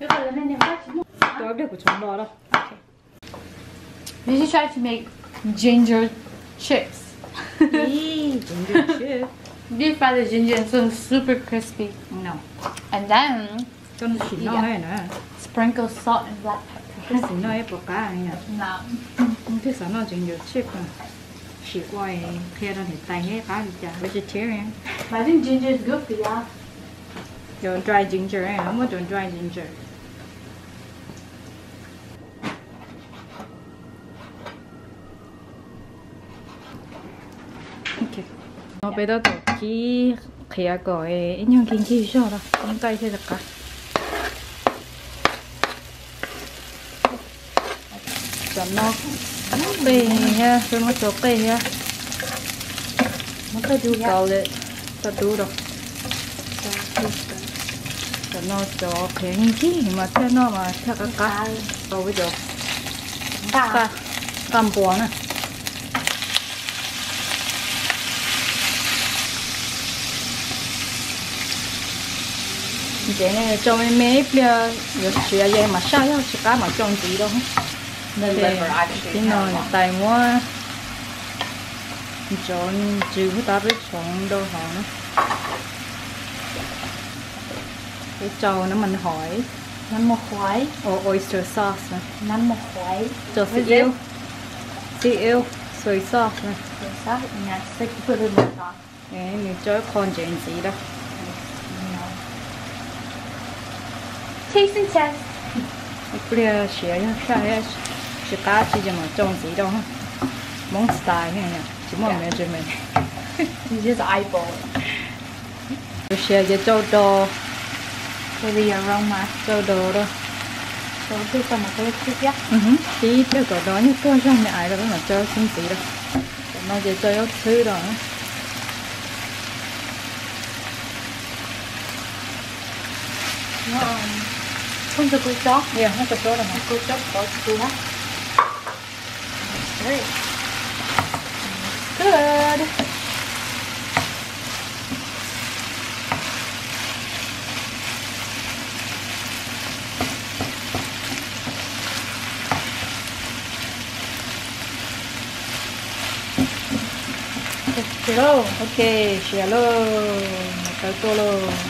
Tua ib pliag kuv tsav no da. Did you try to make ginger chips? Ih, ginger chips. Deep fry the ginger until it's super crispy. No. And then, koj sim noj na. Sprinkle salt and black pepper. Koj sim noj ib puas qab no. Twb xav noj ginger chips no. Sim ua qhia rau niam tais neb qab li cas. Vegetarian. But I think ginger is good for you. Cov dry ginger, muab cov dry ginger. No peb tab tom kib qhiav kom ib nyuag nkig nkig zog no, nqaij thiaj li qab. Cov no qej thiab, peb muab rau qej thiab. Muab qej dub thiab. Tau li, tau dub rau. Cov no cov qhiav nkig nkig mas thiaj noj mas thiaj qab qab. Tau peb cov nqaj npua na. Ntxeev tso me me ib pliag, yuav siav ces mam saj, yog tsis qab mam tso ntxiv rau. Tib no niam tais muab ntxov ntsws huab tab peb tshoov rau hauv na. Peb rau nab mas hov, nab mas hov, o oyster sauce na, nab mas hov, rau xi iub, xi iub, soy sauce na. Nws tso ib qho ntsev ntxiv rau. Taste and test. Ib pliag siav yog saj, tsis qab tsis ces mam tso ntxiv rau. Hmoob style, tsis muaj measurement. Just eyeball. Siav ces tsau do, tsau do rau. Tib pliag kom do nyuag tuag zog me aiv rau peb mam tso xub ntxiv rau. Tam no ces tso zaub txhwb rau. Good. Ok, siav lauj, tawv tuaj lauj.